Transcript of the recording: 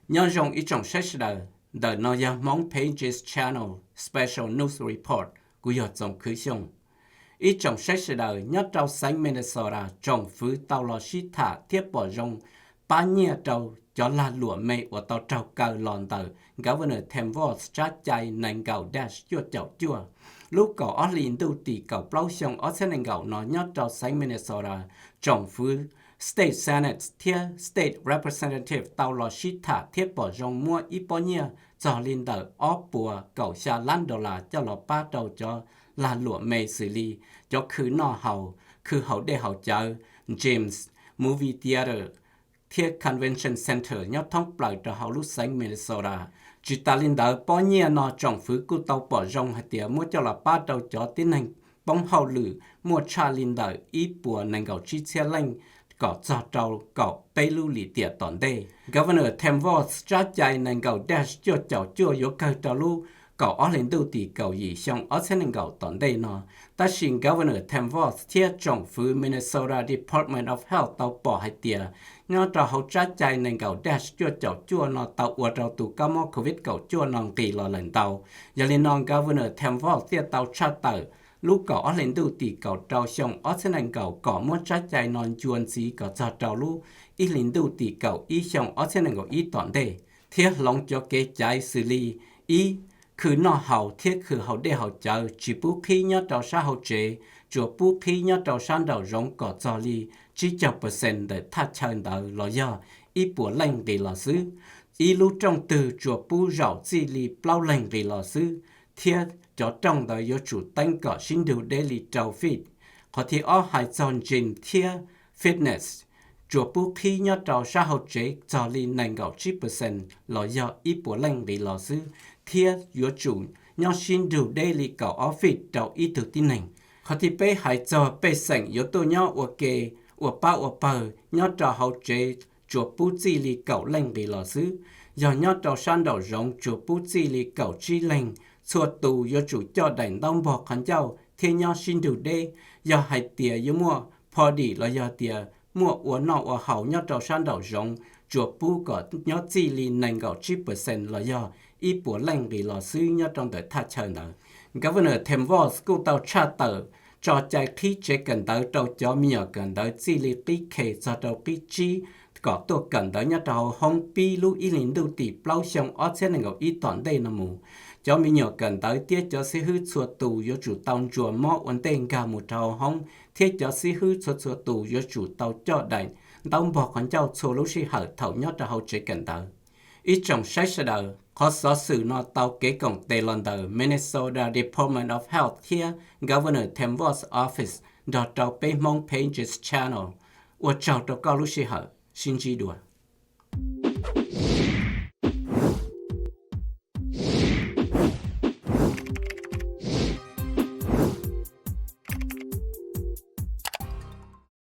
Nyob zoo ib tsoom saib sawv daws, ntawm no yog Hmoob Pages Channel Special News Report, kuv yog Txoov Khwv Xyooj. Ib tsoom saib sawv daws, nyob rau xeev Minnesota tsoom fwv tau los sib tham thiab pom zoo pab nyiaj rau cov lag luam me uas tau raug kaw los ntawm Governor Tim Walz tsab cai nees nkaum dash cuaj caum cuaj. Lub kaum ob hlis ntuj tim kaum plaub xyoo ob txhiab nees nkaum no nyob rau xeev Minnesota, tsoom fwv State Senate thiab State Representative tau los sib tham thiab pom zoo muab ib pob nyiaj txog li ntawm ob puas kaum xya lab dollar coj los pab rau cov lag luam me xws li cov khw noj haus, khw haus dej haus cawv, gyms, movie theater thiab convention center nyob thoob plaws rau hauv lub xeev Minnesota. Tsis tas li ntawd, pob nyiaj no tsoom fwv kuj tau pom zoo hais tias muab coj los pab rau cov tib neeg poob hauj lwm muaj tshaj li ntawm ib puas nees nkaum tsib txhiab leej kom txog rau kaum peb lub lim tiam tom ntej. Governor Tim Walz tsab cai nees nkaum dash cuaj caum cuaj yuav kawg rau lub kaum ob hlis ntuj tim kaum yim xyoo ob txhiab nees nkaum tom ntej no. Tab sis Governor Tim Walz thiab tsoom fwv Minnesota Department of Health tau pom hais tias nyob rau hauv tsab cai nees nkaum dash cuaj caum cuaj no tau ua rau tus kab mob covid kaum cuaj no nqis los lawm ntau. Yog li no Governor Tim Walz thiaj tau tshaj tawm lub kaum ob hlis ntuj tim kaum rau xyoo ob txhiab nees nkaum kom muab tsab cai no ncua ntxiv kom txog rau lub ib hlis ntuj tim kaum ib xyoo ob txhiab nees nkaum ib tom ntej, thiab hloov cov kev cai xws li ib, khw noj haus thiab khw haus dej haus cawv tsis pub qhib nyob rau sab hauv tsev, tsuas pub qhib nyob rau sab nraum zoov kom txog li tsib caug percent ntawm thaj chaw ntawd los yog ib puas leej nqis los xwb. Ib lub rooj twg tsuas pub zaum txij li plaub leeg nqis los xwb, thiab cov rooj ntawd yuav tsum teeb kom sib nrug deb li rau feet. Qhov thib ob hais txog gym thiab fitness, tsuas pub qhib nyob rau sab hauv tsev txog li nees nkaum tsib percent los yog ib puas leej nqis los xwb, thiab yuav tsum nyob sib nrug deb li kaum ob feet rau ib tug tib neeg. Qhov thib peb hais txog pej xeem yuav tuaj nyob ua ke, ua pab ua pawg nyob rau hauv tsev tsuas pub txij li kaum leej nqis los xwb. Yog nyob rau sab nraum zoov tsuas pub txij li kaum tsib leeg. Txhua tus yuav tsum coj daim ntaub npog qhov ncauj thiab nyob sib nrug deb. Yog hais tias yuav muaj party los yog tias muaj ua noj ua haus nyob rau sab nraum zoov, tsuas pub kom nyob txij li nees nkaum tsib percent los yog ib puas leej nqis los xwb nyob rau ntawm thaj chaw ntawd. Governor Tim Walz kuj tau tshaj tawm tso cai qhib tsev kawm ntawv rau cov me nyuam kawm ntawv txij li qib K txog rau qib tsib kom tuaj kawm ntawv nyob rau hauv hoob pib lub ib hlis ntuj tim plaub xyoo ob txhiab nees nkaum ib tom ntej no mus. Cov me nyuam kawm ntawv thiab cov xib hwb txhua tus yuav tsum tau ntsuas mob ua ntej nkag mus rau hauv hoob, thiab cov xib hwb txhua txhua tus yuav tsum tau coj daim ntaub npog qhov ncauj txhua lub sij hawm thaum nyob rau hauv tsev kawm ntawv. Ib tsoom saib sawv daws, qhov xov xwm no tau kev koom tes los ntawm Minnesota Department of Health thiab Governor Tim Walz Office nrog rau peb Hmoob Pages Channel. Ua tsaug rau koj lub sij hawm, sib ntsib dua.